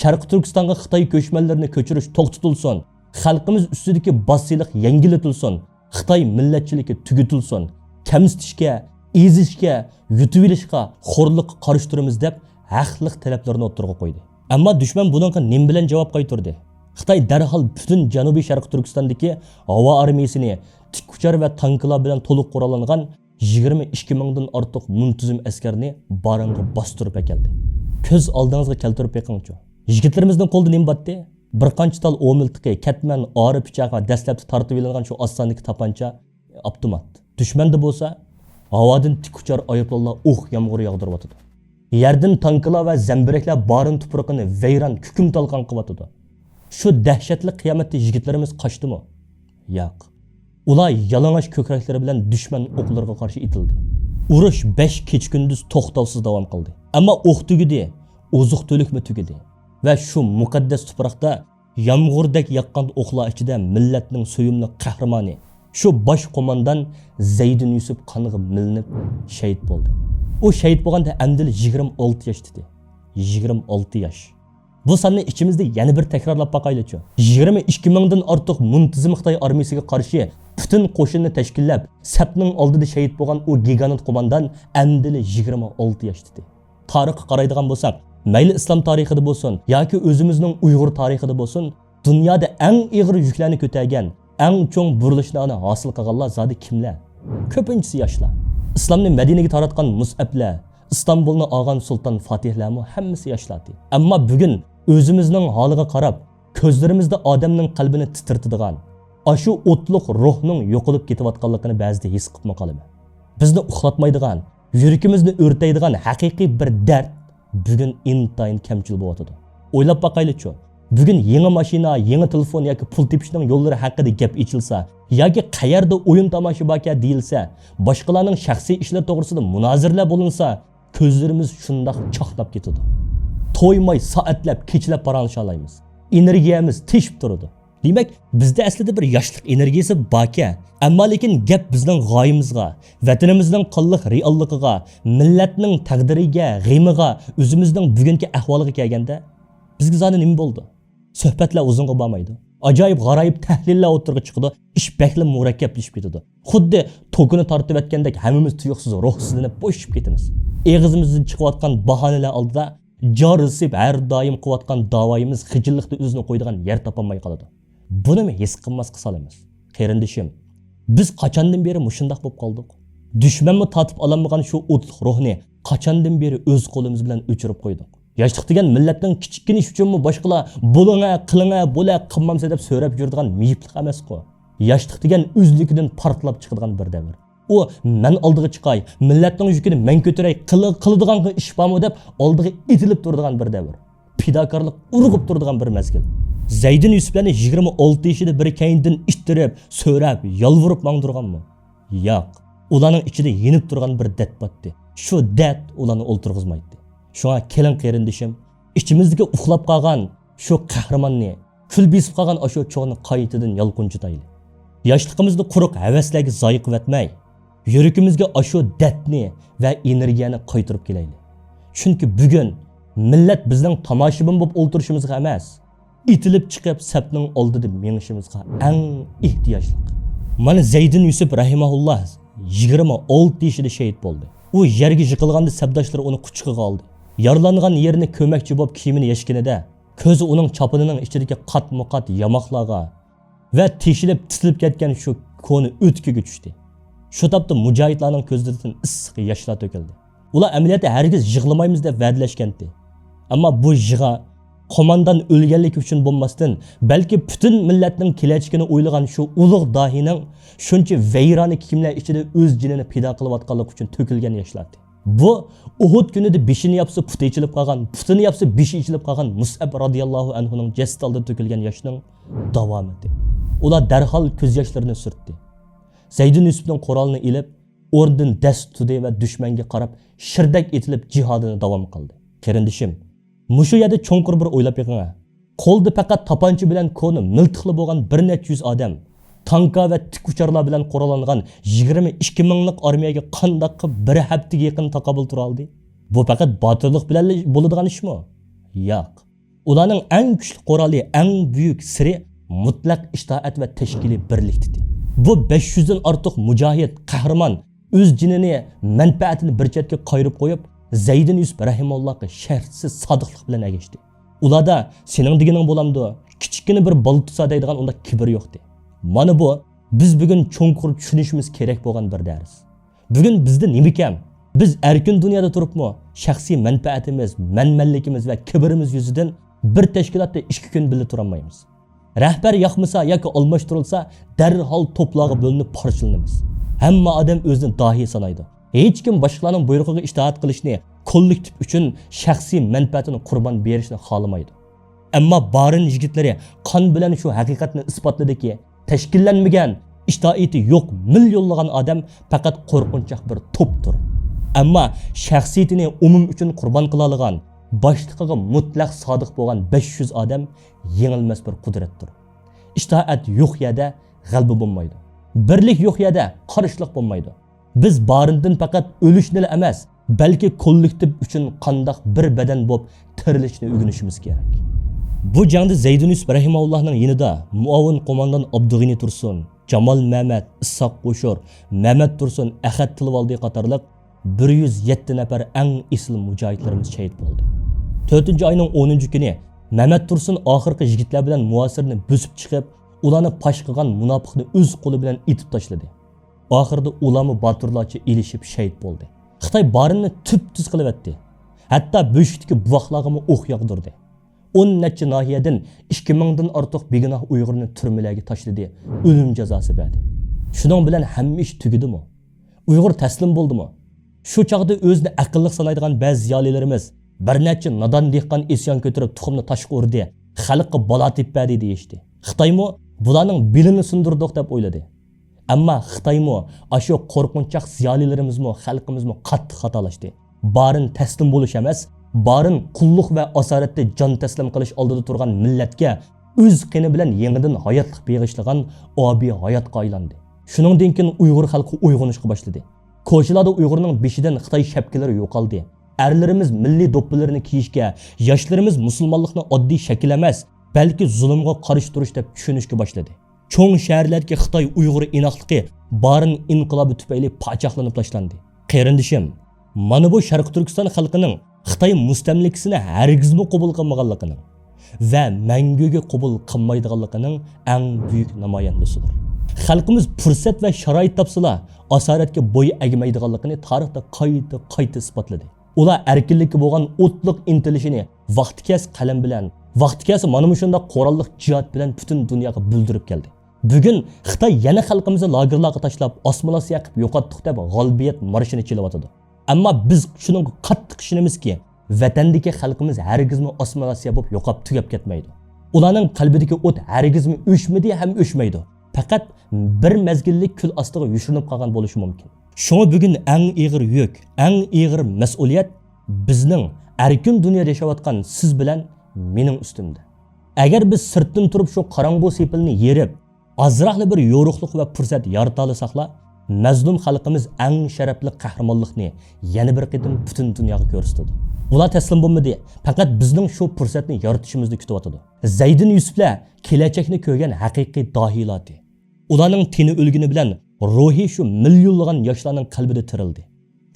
شەرقىي تۈركىستانغا خىتاي كۆچمەنلىرىنى كۆچۈرۈش توختىتىلسۇن. خەلقىمىز ئۈستىدىكى باج سېلىق يەڭگىللىتىلسۇن. خىتاي مىللەتچىلىكى تۈگىتىلسۇن. كەمسىتىشكە، ئېزىشكە، يۇتۇۋېلىشقا، خورلۇققا قارشى تۇرىمىز دەپ ھەقلىق تەلەپلىرىنى ئوتتۇرىغا قويدى. ئەمما دۈشمەن بۇنىڭغا نېمە بىلەن جاۋاب قايتۇردى؟ خىتاي دەرھال پۈتۈن جەنۇبىي شەرقىي تۈركىستاندىكى ھاۋا ئارمىيىسىنى، تىك ئۇچار ۋە تانكىلار بىلەن تولۇق قوراللانغان يىگىرمە ئىككى مىڭدىن ئارتۇق مۇنتىزىم ئەسكەرنى بارىنغا باستۇرۇپ ئەكەلدى. كۆز ئالدىڭىزغا كەلتۈرۈپ بېقىڭچۇ. يىگىتلىرىمىزنىڭ قولىدا نېمە بارتى؟ بىر قانچە تال ئوۋ مىلتىقى، كەتمەن، ئارا پىچاق ۋە دەسلەپتە تارتىۋېلىنغان شۇ ئاز ساندىكى تاپانچا، ئاپتومات. دۈشمەندە بولسا، ھاۋادىن تىك ئۇچار ئايروپىلانلار ئوق يامغۇرى ياغدۇرۇۋاتىدۇ. يەردىن تانكىلار ۋە زەمبىرەكلەر بارىن تۇپرىقىنى ۋەيران، كۈكۈم تالقان قىلىۋاتىدۇ. شۇ دەھشەتلىك قىيامەتتە يىگىتلىرىمىز قاچتىمۇ؟ ياق. ئۇلار يالىڭاچ كۆكرەكلىرى بىلەن دۈشمەن ئوقلىرىغا قارشى ئېتىلدى. ئۇرۇش بەش كېچە-كۈندۈز توختاۋسىز داۋام قىلدى. ئەمما ئوق تۈگىدى، ئوزۇق-تۈلۈكمۇ تۈگىدى. ۋە شۇ مۇقەددەس تۇپراقتا يامغۇردەك ياغقان ئوقلار ئىچىدە مىللەتنىڭ سۆيۈملۈك قەھرىمانى، شۇ باش قوماندان زەيدىن يۈسۈپ قانغا مىلىنىپ شېھىت بولدى. ئۇ شېھىت بولغاندا ئەمدىلا يىگىرمە ئالتە ياشتا ئىدى. يىگىرمە ئالتە ياش. بۇ ساننى ئىچىمىزدە يەنە بىر تەكرارلاپ باقايلىچۇ. يىگىرمە ئىككى مىڭدىن ئارتۇق مۇنتىزىم خىتاي ئارمىيىسىگە قارشى پۈتۈن قوشۇننى تەشكىللەپ، سەپنىڭ ئالدىدا شېھىت بولغان ئۇ گىگانت قوماندان ئەمدىلا يىگىرمە ئالتە ياشتا ئىدى. تارىخقا قارايدىغان بولساق، مەيلى ئىسلام تارىخىدا بولسۇن ياكى ئۆزىمىزنىڭ ئۇيغۇر تارىخىدا بولسۇن، دۇنيادا ئەڭ ئېغىر يۈكلەرنى كۆتەرگەن، ئەڭ چوڭ بۇرۇلۇشلارنى ھاسىل قىلغانلار زادى كىملەر؟ كۆپىنچىسى ياشلار. ئىسلامنى مەدىنىگە تاراتقان مۇسئەبلەر، ئىستانبۇلنى ئالغان سۇلتان فاتىھلەرمۇ ھەممىسى ياشلاردى. ئەمما بۈگۈن ئۆزىمىزنىڭ ھالىغا قاراپ، كۆزلىرىمىزدە ئادەمنىڭ قەلبىنى تىترىتىدىغان، ئاشۇ ئوتلۇق روھنىڭ يوقىلىپ كېتىۋاتقانلىقىنى بەزىدە ھېس قىپمۇ قالىمەن. بىزنى ئۇخلاتمايدىغان، يۈرىكىمىزنى ئۆرتەيدىغان ھەقىقىي بىر دەرد بۈگۈن ئىنتايىن كەمچىل بولۇۋاتىدۇ. ئويلاپ باقايلىچۇ، بۈگۈن يېڭى ماشىنا، يېڭى تېلېفون ياكى پۇل تېپىشنىڭ يوللىرى ھەققىدە گەپ ئېچىلسا، ياكى قەيەردە ئويۇن تاماشا باركەن دېيىلسە، باشقىلارنىڭ شەخسىي ئىشلىرى توغرىسىدا مۇنازىرىلەر بولۇنسا، كۆزلىرىمىز شۇنداق چاقناپ كېتىدۇ. تويماي سائەتلەپ، كېچىلەپ پاراڭلىشالايمىز. ئېنېرگىيەمىز تېشىپ تۇرىدۇ. دېمەك، بىزدە ئەسلىدە بىر ياشلىق ئېنېرگىيىسى باركەن. ئەمما لېكىن گەپ بىزنىڭ غايىمىزغا، ۋەتىنىمىزنىڭ قانلىق رېئاللىقىغا، مىللەتنىڭ تەقدىرىگە، غېمىغا، ئۆزىمىزنىڭ بۈگۈنكى ئەھۋالىغا كەلگەندە، بىزگە زادى نېمە بولىدۇ؟ سۆھبەتلەر ئۇزۇنغا بارمايدۇ. ئاجايىپ غارايىپ تەھلىللەر ئوتتۇرىغا چىقىدۇ. ئىش بەكلا مۇرەككەپلىشىپ كېتىدۇ. خۇددى توكىنى تارتىۋەتكەندەك ھەممىمىز تۇيۇقسىز روھسىزلىنىپ بوشىشىپ كېتىمىز. ئېغىزىمىزدىن چىقىۋاتقان باھانىلەر ئالدىدا جارلىشىپ ھەر دائىم قىلىۋاتقان داۋايىمىز خىجىللىقتا ئۆزىنى قويىدىغان يەر تاپالماي قالىدۇ. بۇنىمۇ ھېس قىلماسقا سالىمىز. قېرىندىشىم، بىز قاچاندىن بېرى مۇشۇنداق بولۇپ قالدۇق؟ دۈشمەنمۇ تارتىپ ئالالمىغان شۇ ئوتلۇق روھنى قاچاندىن بېرى ئۆز قولىمىز بىلەن ئۆچۈرۈپ قويدۇق. ياشلىق دېگەن مىللەتنىڭ كىچىككىنە ئىشى ئۈچۈنمۇ باشقىلار «بولۇڭە، قىلىڭە، بولە، قىلمامسە» دەپ سۆرەپ يۈرىدىغان مېيىپلىق ئەمەسقۇ. ياشلىق دېگەن ئۆزلۈكىدىن پارتلاپ چىقىدىغان بىر دەۋر. ئۇ «مەن ئالدىغا چىقاي، مىللەتنىڭ يۈكىنى مەن كۆتۈرەي، قىل-، قىلىدىغان ئىش بارمۇ؟» دەپ ئالدىغا ئېتىلىپ تۇرىدىغان بىر دەۋر. پىداكارلىق ئۇرغۇپ تۇرىدىغان بىر مەزگىل. زەيدىن يۈسۈپلەرنى يىگىرمە ئالتە يېشىدا بىر كەينىدىن ئىتتىرىپ، سۆرەپ، يالۋۇرۇپ ماڭدۇرغانمۇ؟ ياق. ئۇلارنىڭ ئىچىدە يېنىپ تۇرغان بىر دەرد بارتتى. شۇ دەرد ئۇلارنى ئولتۇرغۇزمايتتى. شۇڭا كېلىڭ قېرىندىشىم، ئىچىمىزدىكى ئۇخلاپ قالغان شۇ قەھرىماننى، كۈل بېسىپ قالغان ئاشۇ چوغنى قايتىدىن يالقۇنجىتايلى. ياشلىقىمىزنى قۇرۇق ھەۋەسلەرگە زايە قىلىۋەتمەي، يۈرىكىمىزگە ئاشۇ دەردنى ۋە ئېنېرگىيەنى قايتۇرۇپ كېلەيلى. چۈنكى بۈگۈن مىللەت بىزنىڭ تاماشىبىن بولۇپ ئولتۇرۇشىمىزغا ئەمەس، ئېتىلىپ چىقىپ سەپنىڭ ئالدىدا مېڭىشىمىزغا ئەڭ ئېھتىياجلىق. مانا زەيدىن يۈسۈپ رەھىمەھۇللا يىگىرمە ئالتە يېشىدا شېھىت بولدى. ئۇ يەرگە يىقىلغاندا سەپداشلىرى ئۇنى قۇچىقىغا ئالدى. يارىلانغان يېرىنى كۆمەكچى بولۇپ كىيىمىنى يەشكىنىدە، كۆزى ئۇنىڭ چاپىنىنىڭ ئىچىدىكى قاتمۇقات ياماقلارغا ۋە تېشىلىپ تىتىلىپ كەتكەن شۇ كونا ئۆتۈكىگە چۈشتى. شۇ تاپتا مۇجاھىدلارنىڭ كۆزلىرىدىن ئىسسىق ياشلار تۆكۈلدى. ئۇلار ئەمەلىيەتتە ھەرگىز يىغلىمايمىز دەپ ۋەدىلەشكەنتى. ئەمما بۇ يىغا قوماندان ئۆلگەنلىكى ئۈچۈن بولماستىن، بەلكى پۈتۈن مىللەتنىڭ كېلەچىكىنى ئويلىغان شۇ ئۇلۇغ داھىينىڭ شۇنچە ۋەيرانە كىيىملەر ئىچىدە ئۆز جېنىنى پىدا قىلىۋاتقانلىقى ئۈچۈن تۆكۈلگەن ياشلاردى. بۇ ئۇھۇد كۈنىدە بېشىنى ياپسا پۇتى ئېچىلىپ قالغان، پۇتىنى ياپسا بېشى ئېچىلىپ قالغان مۇسئەب رازىياللاھۇ ئەنھۇنىڭ جەسىتى ئالدىدا تۆكۈلگەن ياشنىڭ داۋامىتى. ئۇلار دەرھال كۆز ياشلىرىنى سۈرتتى. زەيدىن يۈسۈپنىڭ قورالىنى ئېلىپ، ئورنىدىن دەس تۇردى ۋە دۈشمەنگە قاراپ شىردەك ئېتىلىپ جىھادىنى داۋام قىلدى. قېرىندىشىم، مۇشۇ يەردە چوڭقۇر بىر ئويلاپ بېقىڭە. قولدا پەقەت تاپانچا بىلەن كونا مىلتىقلا بولغان بىر نەچچە يۈز ئادەم، تانكا ۋە تىك ئۇچارلار بىلەن قوراللانغان يىگىرمە ئىككى مىڭلىق ئارمىيەگە قانداق قىلىپ بىر ھەپتىگە يېقىن تاقابىل تۇرالىدى؟ بۇ پەقەت باتۇرلۇق بىلەنلا بولىدىغان ئىشمۇ؟ ياق. ئۇلارنىڭ ئەڭ كۈچلۈك قورالى، ئەڭ بۈيۈك سىرى مۇتلەق ئىتائەت ۋە تەشكىلىي بىرلىكتىدى. بۇ بەش يۈزدىن ئارتۇق مۇجاھىد، قەھرىمان ئۆز جېنىنى، مەنپەئەتىنى بىر چەتكە قايرىپ قويۇپ، زەيدىن يۈسۈپ رەھىمەھۇللاھقا شەرتسىز سادىقلىق بىلەن ئەگەشتى. ئۇلاردا «سېنىڭ دېگىنىڭ بولامدۇ؟ كىچىككىنە بىر بالا تۇتسا» دەيدىغان ئۇنداق كىبىر يوقتى. مانا بۇ بىز بۈگۈن چوڭقۇر چۈشىنىشىمىز كېرەك بولغان بىر دەرس. بۈگۈن بىزدە نېمە كەم؟ بىز ئەركىن دۇنيادا تۇرۇپمۇ شەخسىي مەنپەئەتىمىز، مەنمەنلىكىمىز ۋە كىبىرىمىز يۈزىدىن بىر تەشكىلاتتا ئىككى كۈن بىللە تۇرالمايمىز. رەھبەر ياقمىسا ياكى ئالماشتۇرۇلسا، دەرھال توپلارغا بۆلۈنۈپ پارچىلىنىمىز. ھەممە ئادەم ئۆزىنى داھىي سانايدۇ. ھېچكىم باشقىلارنىڭ بۇيرۇقىغا ئىتائەت قىلىشنى، كوللېكتىپ ئۈچۈن شەخسىي مەنپەئەتىنى قۇربان بېرىشنى خالىمايدۇ. ئەمما بارىن يىگىتلىرى قان بىلەن شۇ ھەقىقەتنى ئىسپاتلىدىكى، تەشكىللەنمىگەن، ئىتائىتى يوق مىليونلىغان ئادەم پەقەت قورقۇنچاق بىر توپتۇر. ئەمما شەخسىيىتىنى ئومۇم ئۈچۈن قۇربان قىلالىغان، باشلىقىغا مۇتلەق سادىق بولغان بەش يۈز ئادەم يېڭىلمەس بىر قۇدرەتتۇر. ئىتائەت يوق يەردە غەلىبە بولمايدۇ. بىرلىك يوق يەردە قارشىلىق بولمايدۇ. بىز بارىندىن پەقەت ئۆلۈشنىلا ئەمەس، بەلكى كوللېكتىپ ئۈچۈن قانداق بىر بەدەن بولۇپ تىرىلىشنى ئۆگىنىشىمىز كېرەك. بۇ جەڭدە زەيدىن يۈسۈپ رەھىمەھۇللاھنىڭ يېنىدا مۇئاۋىن قوماندان ئابدۇغېنى تۇرسۇن، جامال مەمەت، ئىسھاق قوشۇر، مەمەت تۇرسۇن، ئەخەت تىلىۋالدى قاتارلىق بىر يۈز يەتتە نەپەر ئەڭ ئېسىل مۇجاھىدلىرىمىز شېھىت بولدى. تۆتىنچى ئاينىڭ ئونىنچى كۈنى مەمەت تۇرسۇن ئاخىرقى يىگىتلەر بىلەن مۇھاسىرىنى بۆسۈپ چىقىپ، ئۇلارنى پاش قىلغان مۇناپىقنى ئۆز قولى بىلەن ئېتىپ تاشلىدى. ئاخىرىدا ئۇلارمۇ باتۇرلارچە ئېلىشىپ شېھىت بولدى. خىتاي بارىننى تۈپتۈز قىلىۋەتتى. ھەتتا بۆشۈكتىكى بۇلاقلارغىمۇ ئوق ياغدۇردى. ئون نەچچە ناھىيەدىن ئىككى مىڭدىن ئارتۇق بىگۇناھ ئۇيغۇرنى تۈرمىلەرگە تاشلىدى، ئۆلۈم جازاسى بەردى. شۇنىڭ بىلەن ھەممە ئىش تۈگىدىمۇ؟ ئۇيغۇر تەسلىم بولدىمۇ؟ شۇ چاغدا ئۆزىنى ئەقىللىق سانايدىغان بەزى زىيالىيلىرىمىز بىر نەچچە نادان دېھقان ئىسيان كۆتۈرۈپ تۇخۇمنى تاشقا ئۇردى، خەلققە بالا تېپىپ بەردى دېيىشتى. خىتايمۇ بۇلارنىڭ بېلىنى سۇندۇردۇق دەپ ئويلىدى. ئەمما خىتايمۇ ئاشۇ قورقۇنچاق زىيالىيلىرىمىزمۇ، خەلقىمىزمۇ قاتتىق خاتالاشتى. بارىن تەسلىم بولۇش ئەمەس، بارىن قۇللۇق ۋە ئاسارەتتە جان تەسلىم قىلىش ئالدىدا تۇرغان مىللەتكە ئۆز قېنى بىلەن يېڭىدىن ھاياتلىق بېغىشلىغان ئابىي ھاياتقا ئايلاندى. شۇنىڭدىن كېيىن ئۇيغۇر خەلقى ئويغىنىشقا باشلىدى. كوچىلاردا ئۇيغۇرنىڭ بېشىدىن خىتاي شەپكىلىرى يوقالدى. ئەرلىرىمىز مىللىي دوپپىلىرىنى كىيىشكە، ياشلىرىمىز مۇسۇلمانلىقنى ئاددىي شەكىل ئەمەس، بەلكى زۇلۇمغا قارشى تۇرۇش دەپ چۈشىنىشكە باشلىدى. چوڭ شەھەرلەردىكى خىتاي ئۇيغۇر ئىناقلىقى بارىن ئىنقىلابى تۈپەيلى پاچاقلىنىپ تاشلاندى. قېرىندىشىم، مانا بۇ شەرقىي تۈركىستان خەلقىنىڭ خىتاي مۇستەملىكىسىنى ھەرگىزمۇ قوبۇل قىلمىغانلىقىنىڭ ۋە مەڭگۈگە قوبۇل قىلمايدىغانلىقىنىڭ ئەڭ بۈيۈك نامايەندىسىدۇر. خەلقىمىز پۇرسەت ۋە شارائىت تاپسىلا، ئاسارەتكە بوي ئەگمەيدىغانلىقىنى تارىختا قايتا-قايتا ئىسپاتلىدى. ئۇلار ئەركىنلىككە بولغان ئوتلۇق ئىنتىلىشىنى ۋاقتى كەلسە قەلەم بىلەن، ۋاقتى كەلسە مانا مۇشۇنداق قوراللىق جىھاد بىلەن پۈتۈن دۇنياغا بىلدۈرۈپ كەلدى. بۈگۈن خىتاي يەنە خەلقىمىزنى لاگېرلارغا تاشلاپ، ئاسسىمىلياتسىيە قىلىپ يوقاتتۇق دەپ غالىبىيەت مارشىنى چېلىۋاتىدۇ. ئەمما بىز شۇنىڭغا قاتتىق ئىشىنىمىزكى، ۋەتەندىكى خەلقىمىز ھەرگىزمۇ ئاسسىمىلياتسىيە بولۇپ يوقاپ تۈگەپ كەتمەيدۇ. ئۇلارنىڭ قەلبىدىكى ئوت ھەرگىزمۇ ئۆچمىدى ھەم ئۆچمەيدۇ. پەقەت بىر مەزگىللىك كۈل ئاستىغا يوشۇرۇنۇپ قالغان بولۇشى مۇمكىن. شۇڭا بۈگۈن ئەڭ ئېغىر يۈك، ئەڭ ئېغىر مەسئۇلىيەت بىزنىڭ ئەركىن دۇنيادا ياشاۋاتقان سىز بىلەن مېنىڭ ئۈستۈمدە. ئەگەر بىز سىرتتىن تۇرۇپ شۇ قاراڭغۇ سېپىلنى يېرىپ، ئازراقلا بىر يورۇقلۇق ۋە پۇرسەت يارىتالىساقلا، مەزلۇم خەلقىمىز ئەڭ شەرەپلىك قەھرىمانلىقنى يەنە بىر قېتىم پۈتۈن دۇنياغا كۆرسىتىدۇ. ئۇلار تەسلىم بولمىدى، پەقەت بىزنىڭ شۇ پۇرسەتنى يارىتىشىمىزنى كۈتۈۋاتىدۇ. زەيدىن يۈسۈپلەر كېلەچەكنى كۆرگەن ھەقىقىي داھىيلار ئىدى. ئۇلارنىڭ تېنى ئۆلگىنى بىلەن روھى شۇ مىليونلىغان ياشلارنىڭ قەلبىدە تىرىلدى.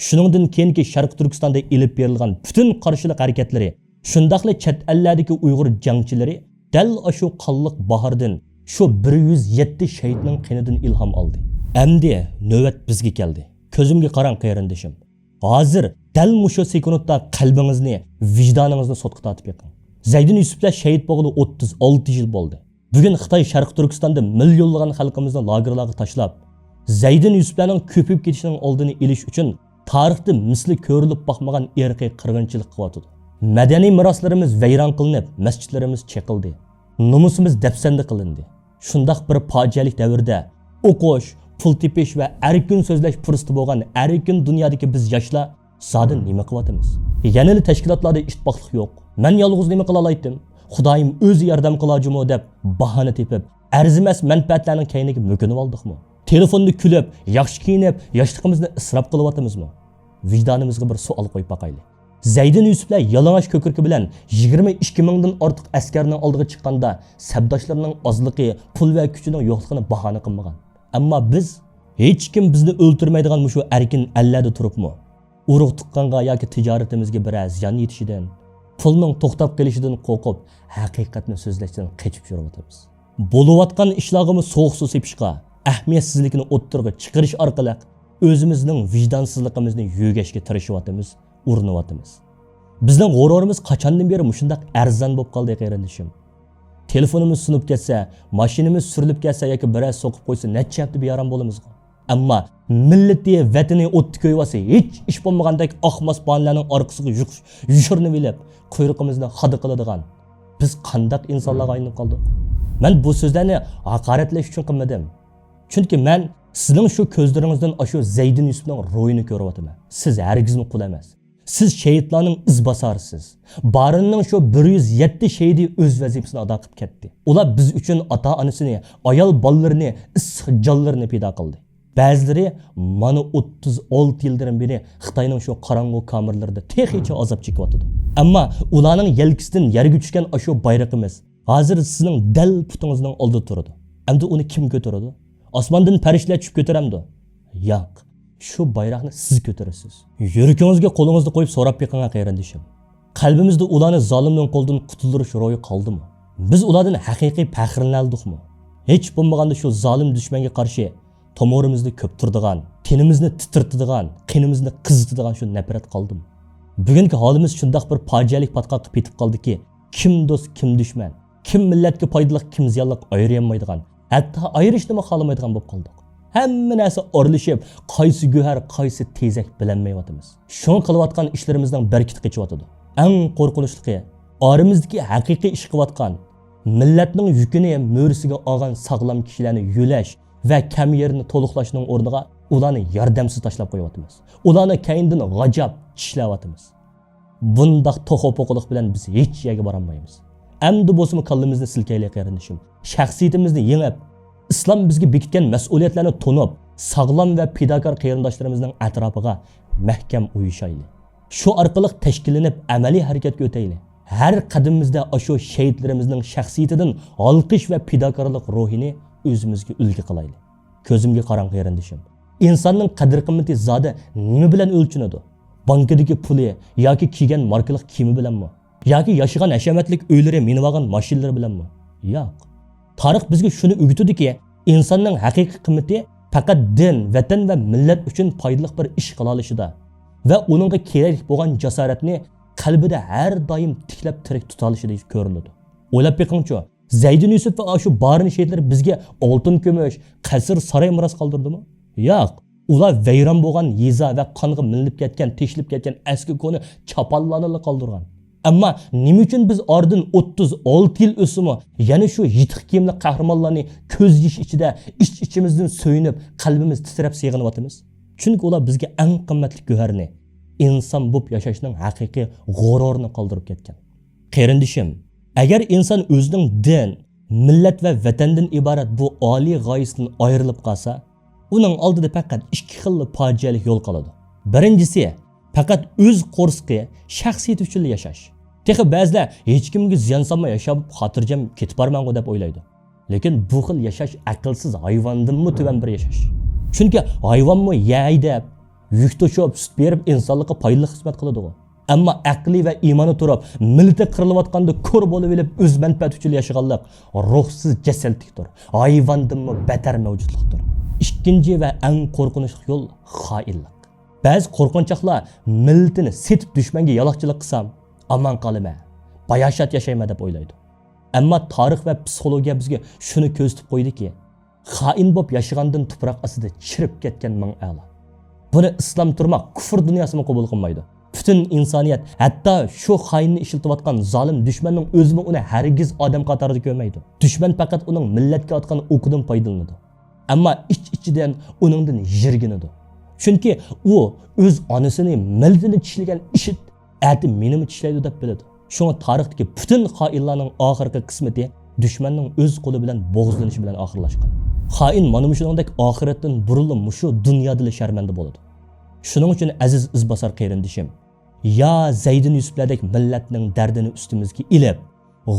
شۇنىڭدىن كېيىنكى شەرقىي تۈركىستاندا ئېلىپ بېرىلغان پۈتۈن قارشىلىق ھەرىكەتلىرى، شۇنداقلا چەت ئەللەردىكى ئۇيغۇر جەڭچىلىرى دەل ئاشۇ قانلىق باھاردىن، شۇ بىر يۈز يەتتە شەھىدنىڭ قېنىدىن ئىلھام ئالدى. ئەمدى نۆۋەت بىزگە كەلدى. كۆزۈمگە قاراڭ، قېرىندىشىم. ھازىر دەل مۇشۇ سېكۇنتتا قەلبىڭىزنى، ۋىجدانىڭىزنى سوتقا تارتىپ بېقىڭ. زەيدىن يۈسۈپلەر شەھىت بولغىلى ئوتتۇز ئالتە يىل بولدى. بۈگۈن خىتاي شەرقىي تۈركىستاندا مىليونلىغان خەلقىمىزنى لاگېرلارغا تاشلاپ، زەيدىن يۈسۈپلەرنىڭ كۆپىيىپ كېتىشىنىڭ ئالدىنى ئېلىش ئۈچۈن تارىختا مىسلى كۆرۈلۈپ باقمىغان ئىرقىي قىرغىنچىلىق قىلىۋاتىدۇ. مەدەنىي مىراسلىرىمىز ۋەيران قىلىنىپ، مەسچىتلىرىمىز چېقىلدى. نومۇسىمىز دەپسەندە قىلىندى. شۇنداق بىر پاجىئەلىك دەۋردە ئوقۇش، پۇل تېپىش ۋە ئەركىن سۆزلەش پۇرسىتى بولغان ئەركىن دۇنيادىكى بىز ياشلار زادى نېمە قىلىۋاتىمىز؟ يەنىلا تەشكىلاتلاردا ئىتتىپاقلىق يوق. مەن يالغۇز نېمە قىلالايتتىم؟ خۇدايىم ئۆزى ياردەم قىلاجىمۇ دەپ باھانە تېپىپ، ئەرزىمەس مەنپەئەتلەرنىڭ كەينىگە مۆكۈنۈۋالدۇقمۇ؟ تېلېفوندا كۈلۈپ، ياخشى كىيىنىپ، ياشلىقىمىزنى ئىسراپ قىلىۋاتىمىزمۇ؟ ۋىجدانىمىزغا بىر سوئال قويۇپ باقايلى. زەيدىن يۈسۈپلەر يالىڭاچ كۆكرىكى بىلەن يىگىرمە ئىككى مىڭدىن ئارتۇق ئەسكەرنىڭ ئالدىغا چىققاندا، سەپداشلىرىنىڭ ئازلىقى، پۇل ۋە كۈچىنىڭ يوقلۇقىنى باھانە قىلمىغان. ئەمما بىز، ھېچكىم بىزنى ئۆلتۈرمەيدىغان مۇشۇ ئەركىن ئەللەردە تۇرۇپمۇ، ئۇرۇق-تۇغقانغا ياكى تىجارىتىمىزگە بىرەر زىيان يېتىشىدىن، پۇلنىڭ توختاپ قېلىشىدىن قورقۇپ، ھەقىقەتنى سۆزلەشتىن قېچىپ يۈرۈۋاتىمىز. بولۇۋاتقان ئىشلارغىمۇ سوغۇق سۇ سېپىشقا، ئەھمىيەتسىزلىكىنى ئوتتۇرىغا چىقىرىش ئارقىلىق ئۆزىمىزنىڭ ۋىجدانسىزلىقىمىزنى يۆگەشكە تىرىشىۋاتىمىز، ئۇرۇنۇۋاتىمىز. بىزنىڭ غۇرۇرىمىز قاچاندىن بېرى مۇشۇنداق ئەرزان بولۇپ قالدى، قېرىندىشىم؟ تېلېفونىمىز سۇنۇپ كەتسە، ماشىنىمىز سۈرۈلۈپ كەتسە ياكى بىرەر سوقۇپ قويسا، نەچچە ھەپتە بىئارام بولىمىزغۇ؟ ئەمما مىللىتى، ۋەتىنى ئوتتا كۆيۈۋاتسا، ھېچ ئىش بولمىغاندەك ئاق ماس باھانىلەرنىڭ ئارقىسىغا يۇق-، يوشۇرۇنۇۋېلىپ، قۇيرۇقىمىزنى خادا قىلىدىغان بىز قانداق ئىنسانلارغا ئايلىنىپ قالدۇق؟ مەن بۇ سۆزلەرنى ھاقارەتلەش ئۈچۈن قىلمىدىم. چۈنكى مەن سىزنىڭ شۇ كۆزلىرىڭىزدىن ئاشۇ زەيدىن يۈسۈپنىڭ روھىنى كۆرۈۋاتىمەن. سىز ھەرگىزمۇ قۇل ئەمەس. سىز شېھىتلارنىڭ ئىزباسارىسىز. بارىننىڭ شۇ بىر يۈز يەتتە شېھىتى ئۆز ۋەزىپىسىنى ئادا قىلىپ كەتتى. ئۇلار بىز ئۈچۈن ئاتا-ئانىسىنى، ئايال-بالىلىرىنى، ئىسسىق جانلىرىنى پىدا قىلدى. بەزىلىرى مانا ئوتتۇز ئالتە يىلدىن بېرى خىتاينىڭ شۇ قاراڭغۇ كامېرلىرىدا تېخىچە ئازاب چېكىۋاتىدۇ. ئەمما ئۇلارنىڭ يەلكىسىدىن يەرگە چۈشكەن ئاشۇ بايرىقىمىز ھازىر سىزنىڭ دەل پۇتىڭىزنىڭ ئالدىدا تۇرىدۇ. ئەمدى ئۇنى كىم كۆتۈرىدۇ؟ ئاسماندىن پەرىشتىلەر چۈشۈپ كۆتۈرەمدۇ؟ ياق. شۇ بايراقنى سىز كۆتۈرىسىز. يۈرىكىڭىزگە قولىڭىزنى قويۇپ سوراپ بېقىڭا، قېرىندىشىم. قەلبىمىزدە ئۇلارنى زالىمنىڭ قولىدىن قۇتۇلدۇرۇش روھى قالدىمۇ؟ بىز ئۇلاردىن ھەقىقىي پەخىرلىنەلىدۇقمۇ؟ ھېچ بولمىغاندا شۇ زالىم دۈشمەنگە قارشى تومۇرىمىزنى كۆپتۈرىدىغان، تېنىمىزنى تىترىتىدىغان، قېنىمىزنى قىزىتىدىغان شۇ نەپرەت قالدىمۇ؟ بۈگۈنكى ھالىمىز شۇنداق بىر پاجىئەلىك پاتقاققا پېتىپ قالدىكى، كىم دوست، كىم دۈشمەن، كىم مىللەتكە پايدىلىق، كىم زىيانلىق ئايرىيالمايدىغان، ھەتتا ئايرىشنىمۇ خالىمايدىغان بولۇپ قالدۇق. ھەممە نەرسە ئارىلىشىپ، قايسى گۆھەر، قايسى تېزەك بىلەلمەيۋاتىمىز. شۇڭا قىلىۋاتقان ئىشلىرىمىزنىڭ بەرىكىتى قېچىۋاتىدۇ. ئەڭ قورقۇنچلۇقى، ئارىمىزدىكى ھەقىقىي ئىش قىلىۋاتقان، مىللەتنىڭ يۈكىنى مۈرىسىگە ئالغان ساغلام كىشىلەرنى يۆلەش ۋە كەم يېرىنى تولۇقلاشنىڭ ئورنىغا ئۇلارنى ياردەمسىز تاشلاپ قويۇۋاتىمىز. ئۇلارنى كەينىدىن غاجاپ، چىشلەۋاتىمىز. بۇنداق توخۇ-پوخۇلۇق بىلەن بىز ھېچ يەرگە بارالمايمىز. ئەمدى بولسىمۇ كاللىمىزنى سىلكەيلى، قېرىندىشىم. شەخسىيىتىمىزنى يېڭىپ، ئىسلام بىزگە بېكىتكەن مەسئۇلىيەتلەرنى تونۇپ، ساغلام ۋە پىداكار قېرىنداشلىرىمىزنىڭ ئەتراپىغا مەھكەم ئۇيۇشايلى. شۇ ئارقىلىق تەشكىللىنىپ ئەمەلىي ھەرىكەتكە ئۆتەيلى. ھەر قەدىمىمىزدە ئاشۇ شېھىتلىرىمىزنىڭ شەخسىيىتىدىن ئالقىش ۋە پىداكارلىق روھىنى ئۆزىمىزگە ئۈلگە قىلايلى. كۆزۈمگە قاراڭ، قېرىندىشىم. ئىنساننىڭ قەدىر-قىممىتى زادى نېمە بىلەن ئۆلچىنىدۇ؟ بانكىدىكى پۇلى ياكى كىيگەن ماركىلىق كىيىمى بىلەنمۇ؟ ياكى ياشىغان ھەشەمەتلىك ئۆيلىرى، مىنىۋالغان ماشىنىلىرى بىلەنمۇ؟ ياق. تارىخ بىزگە شۇنى ئۆگىتىدۇكى، ئىنساننىڭ ھەقىقىي قىممىتى پەقەت دىن، ۋەتەن ۋە مىللەت ئۈچۈن پايدىلىق بىر ئىش قىلالىشىدا ۋە ئۇنىڭغا كېرەكلىك بولغان جاسارەتنى قەلبىدە ھەر دائىم تىكلەپ تىرىك تۇتالىشىدا كۆرۈلىدۇ. ئويلاپ بېقىڭچۇ، زەيدىن يۈسۈپ ۋە ئاشۇ بارىن شېھىتلىرى بىزگە ئالتۇن، كۈمۈش، قەسىر، ساراي مىراس قالدۇردىمۇ؟ ياق. ئۇلار ۋەيران بولغان يېزا ۋە قانغا مىلىنىپ كەتكەن، تېشىلىپ كەتكەن ئەسكى كونا چاپانلارنىلا قالدۇرغان. ئەمما نېمە ئۈچۈن بىز ئارىدىن ئوتتۇز ئالتە يىل ئۆتسىمۇ، يەنە شۇ يىرتىق كىيىملىك قەھرىمانلارنى كۆز يېشى ئىچىدە ئىچ-ئىچىمىزدىن سۆيۈنۈپ، قەلبىمىز تىترەپ سېغىنىۋاتىمىز؟ چۈنكى ئۇلار بىزگە ئەڭ قىممەتلىك گۆھەرنى، ئىنسان بولۇپ ياشاشنىڭ ھەقىقىي غۇرۇرىنى قالدۇرۇپ كەتكەن. قېرىندىشىم، ئەگەر ئىنسان ئۆزىنىڭ دىن، مىللەت ۋە ۋەتەندىن ئىبارەت بۇ ئالىي غايىسىدىن ئايرىلىپ قالسا، ئۇنىڭ ئالدىدا پەقەت ئىككى خىللا پاجىئەلىك يول قالىدۇ. بىرىنچىسى، پەقەت ئۆز قورسىقى، شەخسىيىتى ئۈچۈنلا ياشاش. تېخى بەزىلەر ھېچكىمگە زىيان سالماي ياشاپ، خاتىرجەم كېتىپ بارىمەنغۇ دەپ ئويلايدۇ. لېكىن بۇ خىل ياشاش ئەقىلسىز، ھايۋاندىنمۇ تۆۋەن بىر ياشاش. چۈنكى ھايۋانمۇ يەي دەپ، يۈك توشۇپ، سۈت بېرىپ، ئىنسانلىققا پايدىلىق خىزمەت قىلىدىغۇ. ئەمما ئەقلى ۋە ئىمانى تۇرۇپ، مىللىتى قىرىلىۋاتقاندا كور بولۇۋېلىپ، ئۆز مەنپەئەتى ئۈچۈن ياشىغانلىق روھسىز جەسەتلىكتۇر، ھايۋاندىنمۇ بەتەر مەۋجۇتلۇقتۇر. ئىككىنچى ۋە ئەڭ قورقۇنچلۇق يول خائىنلىق. بەزى قورقۇنچاقلار مىللىتىنى سېتىپ دۈشمەنگە يالاقچىلىق قىلسام، ئامان قالىمەن، باياشات ياشايمەن دەپ ئويلايدۇ. ئەمما تارىخ ۋە پسىخولوگىيە بىزگە شۇنى كۆرسىتىپ قويدىكى، خائىن بولۇپ ياشىغاندىن تۇپراق ئاستىدا چىرىپ كەتكەن مىڭ ئەلا. بۇنى ئىسلام تۇرماق كۇفر دۇنياسىمۇ قوبۇل قىلمايدۇ. پۈتۈن ئىنسانىيەت، ھەتتا شۇ خائىننى ئىشلىتىۋاتقان زالىم دۈشمەننىڭ ئۆزىمۇ ئۇنى ھەرگىز ئادەم قاتارىدا كۆرمەيدۇ. دۈشمەن پەقەت ئۇنىڭ مىللەتكە ئاتقان ئوقىدىن پايدىلىنىدۇ. ئەمما ئىچ-ئىچىدىن ئۇنىڭدىن يىرگىنىدۇ. چۈنكى ئۇ ئۆز ئانىسىنى، مىللىتىنى چىشلىگەن ئىشىت ئەتە مېنىمۇ چىشلەيدۇ دەپ بىلىدۇ. شۇڭا تارىختىكى پۈتۈن خائىنلارنىڭ ئاخىرقى قىسمىتى دۈشمەننىڭ ئۆز قولى بىلەن بوغۇزلىنىشى بىلەن ئاخىرلاشقان. خائىن مانا مۇشۇنىڭدەك ئاخىرەتتىن بۇرۇنلا مۇشۇ دۇنيادىلا شەرمەندە بولىدۇ. شۇنىڭ ئۈچۈن ئەزىز ئىزباسار قېرىندىشىم، يا زەيدىن يۈسۈپلەردەك مىللەتنىڭ دەردىنى ئۈستىمىزگە ئېلىپ،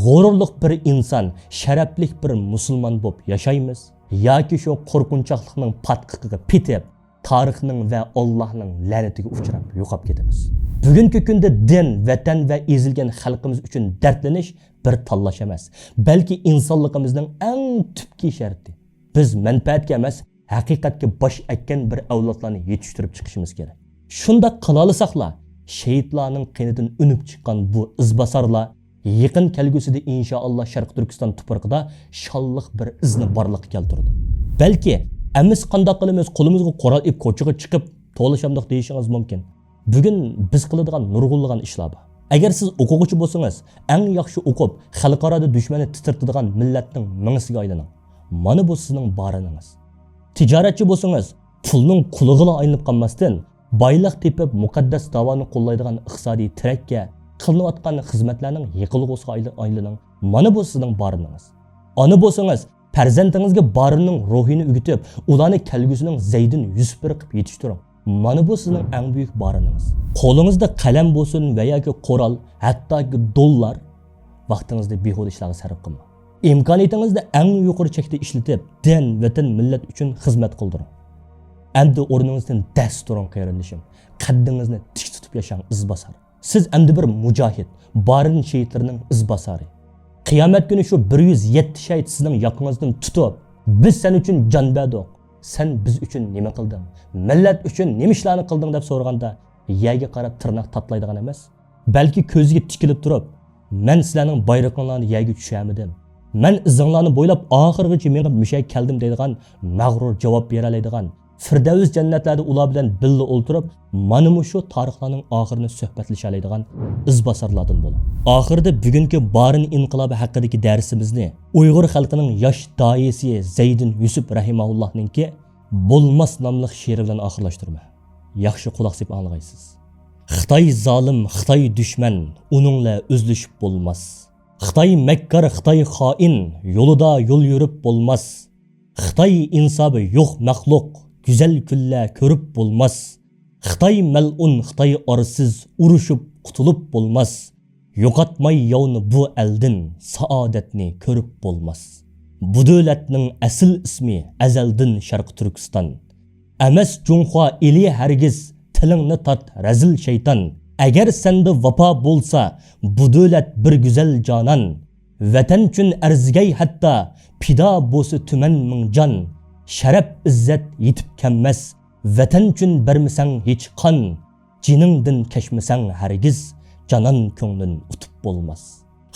غۇرۇرلۇق بىر ئىنسان، شەرەپلىك بىر مۇسۇلمان بولۇپ ياشايمىز، ياكى شۇ قورقۇنچاقلىقنىڭ پاتقىقىغا پېتىپ، تارىخنىڭ ۋە ئاللاھنىڭ لەنىتىگە ئۇچراپ يوقاپ كېتىمىز. بۈگۈنكى كۈندە دىن، ۋەتەن ۋە ئېزىلگەن خەلقىمىز ئۈچۈن دەردلىنىش بىر تاللاش ئەمەس، بەلكى ئىنسانلىقىمىزنىڭ ئەڭ تۈپكى شەرتى. بىز مەنپەئەتكە ئەمەس، ھەقىقەتكە باش ئەگكەن بىر ئەۋلادلارنى يېتىشتۈرۈپ چىقىشىمىز كېرەك. شۇنداق قىلالىساقلا، شېھىتلارنىڭ قېنىدىن ئۈنۈپ چىققان بۇ ئىزباسارلار يېقىن كەلگۈسىدە ئىنشائاللا شەرقىي تۈركىستان تۇپرىقىدا شانلىق بىر ئىزنى بارلىققا كەلتۈرىدۇ. بەلكى، ئەمىسە قانداق قىلىمىز، قولىمىزغا قورال ئېلىپ كوچىغا چىقىپ تولىشامدۇق دېيىشىڭىز مۇمكىن. بۈگۈن بىز قىلىدىغان نۇرغۇنلىغان ئىشلار بار. ئەگەر سىز ئوقۇغۇچى بولسىڭىز، ئەڭ ياخشى ئوقۇپ، خەلقئارادا دۈشمەننى تىترىتىدىغان مىللەتنىڭ مېڭىسىگە ئايلىنىڭ. مانا بۇ سىزنىڭ بارىنىڭىز. تىجارەتچى بولسىڭىز، پۇلنىڭ قۇلىغىلا ئايلىنىپ قالماستىن، بايلىق تېپىپ، مۇقەددەس داۋانى قوللايدىغان ئىقتىسادىي تىرەككە، قىلىنىۋاتقان خىزمەتلەرنىڭ يېقىلغۇسىغا ئايل-، ئايلىنىڭ. مانا بۇ سىزنىڭ بارىنىڭىز. ئانا بولسىڭىز، پەرزەنتىڭىزگە بارىننىڭ روھىنى ئۆگىتىپ، ئۇلارنى كەلگۈسىنىڭ زەيدىن يۈسۈپلىرى قىلىپ يېتىشتۈرۈڭ. مانا بۇ سىزنىڭ ئەڭ بۈيۈك بارىنىڭىز. قولىڭىزدا قەلەم بولسۇن ۋە ياكى قورال، ھەتتاكى دوللار، ۋاقتىڭىزنى بىھۇدە ئىشلارغا سەرپ قىلماڭ. ئىمكانىيىتىڭىزنى ئەڭ يۇقىرى چەكتە ئىشلىتىپ، دىن، ۋەتەن، مىللەت ئۈچۈن خىزمەت قىلدۇرۇڭ. ئەمدى ئورنىڭىزدىن دەس تۇرۇڭ، قېرىندىشىم. قەددىڭىزنى تىك تۇتۇپ ياشاڭ، ئىزباسار. سىز ئەمدى بىر مۇجاھىد، بارىن شېھىتلىرىنىڭ ئىزباسارى. قىيامەت كۈنى شۇ بىر يۈز يەتتە شەھىت سىزنىڭ ياقىڭىزدىن تۇتۇپ، «بىز سەن ئۈچۈن جان بەردۇق، سەن بىز ئۈچۈن نېمە قىلدىڭ؟ مىللەت ئۈچۈن نېمە ئىشلارنى قىلدىڭ؟» دەپ سورىغاندا، يەرگە قاراپ تىرناق تاتىلايدىغان ئەمەس، بەلكى كۆزىگە تىكىلىپ تۇرۇپ، «مەن سىلەرنىڭ بايرىقىڭلارنى يەرگە چۈشۈرمىدىم، مەن ئىزىڭلارنى بويلاپ ئاخىرغىچە مېڭىپ مۇشۇ يەرگە كەلدىم» دەيدىغان مەغرۇر جاۋاب بېرەلەيدىغان، فىردەۋس جەننەتلەردە ئۇلار بىلەن بىللە ئولتۇرۇپ، مانا مۇشۇ تارىخلارنىڭ ئاخىرىنى سۆھبەتلىشەلەيدىغان ئىزباسارلاردىن بولۇڭ. ئاخىرىدا بۈگۈنكى بارىن ئىنقىلابى ھەققىدىكى دەرسىمىزنى ئۇيغۇر خەلقىنىڭ ياش داھىيسى زەيدىن يۈسۈپ رەھىمەھۇللاھنىڭكى «بولماس» ناملىق شېئىرى بىلەن ئاخىرلاشتۇرىمەن. ياخشى قۇلاق سېلىپ ئاڭلىغايسىز. خىتاي زالىم، خىتاي دۈشمەن، ئۇنىڭلا ئۆزلىشىپ بولماس. خىتاي مەككار، خىتاي خائىن، يولىدا يول يۈرۈپ بولماس. خىتاي ئىنسابى يوق مەخلۇق، گۈزەل كۈنلەر كۆرۈپ بولماس. خىتاي مەلئۇن، خىتاي ئارسىز، ئۇرۇشۇپ قۇتۇلۇپ بولماس. يوقاتماي ياۋنى بۇ ئەلدىن، سائادەتنى كۆرۈپ بولماس. بۇ دۆلەتنىڭ ئەسلى ئىسمى ئەزەلدىن شەرقىي تۈركىستان. ئەمەس جۇڭخۇا ئېلى ھەرگىز، تىلىڭنى تارت رەزىل شەيتان. ئەگەر سەندە ۋاپا بولسا، بۇ دۆلەت بىر گۈزەل جانان. ۋەتەن ئۈچۈن ئەرزىگەي ھەتتا، پىدا بولسا تۈمەن مىڭ جان. شەرەپ ئىززەت يېتىپ كەلمەس، ۋەتەن ئۈچۈن بەرمىسەڭ ھېچ قان. جېنىڭدىن كەچمىسەڭ ھەرگىز، جانان كۆڭلۈن ئۇتۇپ بولماس.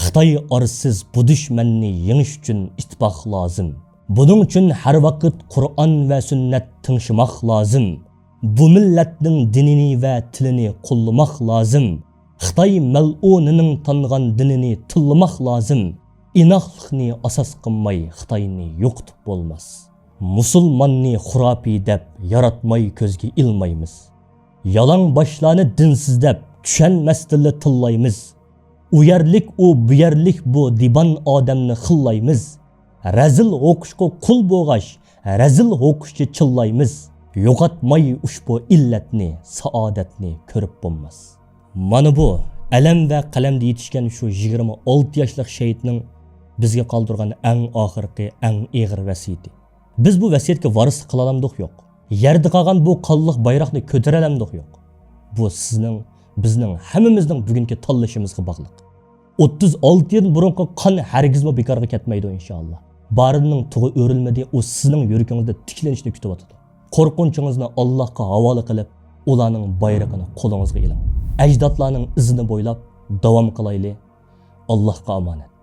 خىتاي ئارسىز، بۇ دۈشمەننى يېڭىش ئۈچۈن ئىتتىپاق لازىم. بۇنىڭ ئۈچۈن ھەر ۋاقىت قۇرئان ۋە سۈننەت تىڭشىماق لازىم. بۇ مىللەتنىڭ دىنىنى ۋە تىلىنى قوللىماق لازىم. خىتاي مەلئۇنىنىڭ تانغان دىنىنى تىللىماق لازىم. ئىناقلىقنى ئاساس قىلماي خىتاينى يوقىتىپ بولماس. مۇسۇلماننى خۇراپىي دەپ ياراتماي كۆزگە ئىلمايمىز. يالاڭ باشلارنى دىنسىز دەپ، چۈشەنمەستىنلا تىللايمىز. ئۇ يەرلىك ئۇ، بۇ يەرلىك بۇ، دىبان ئادەمنى خىللايمىز. رەزىل ھوقۇشقا قۇل بولغاچ، رەزىل ھوقۇشچە چىللايمىز. يوقاتماي ئۇشبۇ ئىللەتنى، سائادەتنى كۆرۈپ بولماس. مانا بۇ ئەلەم ۋە قەلەمدە يېتىشكەن شۇ يىگىرمە ئالتە ياشلىق شېھىتنىڭ بىزگە قالدۇرغان ئەڭ ئاخىرقى، ئەڭ ئېغىر ۋەسىيىتى. بىز بۇ ۋەسىيەتكە ۋارىسلىق قىلالامدۇق؟ يوق. يەردە قالغان بۇ قانلىق بايراقنى كۆتۈرەلەمدۇق؟ يوق. بۇ سىزنىڭ، بىزنىڭ، ھەممىمىزنىڭ بۈگۈنكى تاللىشىمىزغا باغلىق. ئوتتۇز ئالتە يىل بۇرۇنقى قان ھەرگىزمۇ بىكارغا كەتمەيدۇ، ئىنشائاللا. بارىننىڭ تۇغى ئۆرۈلمىدى، ئۇ سىزنىڭ يۈرىكىڭىزدە تىكلىنىشنى كۈتۈۋاتىدۇ. قورقۇنچىڭىزنى ئاللاھقا ھاۋالە قىلىپ، ئۇلارنىڭ بايرىقىنى قولىڭىزغا ئېلىڭ. ئەجدادلارنىڭ ئىزىنى بويلاپ داۋام قىلايلى. ئاللاھقا ئامانەت.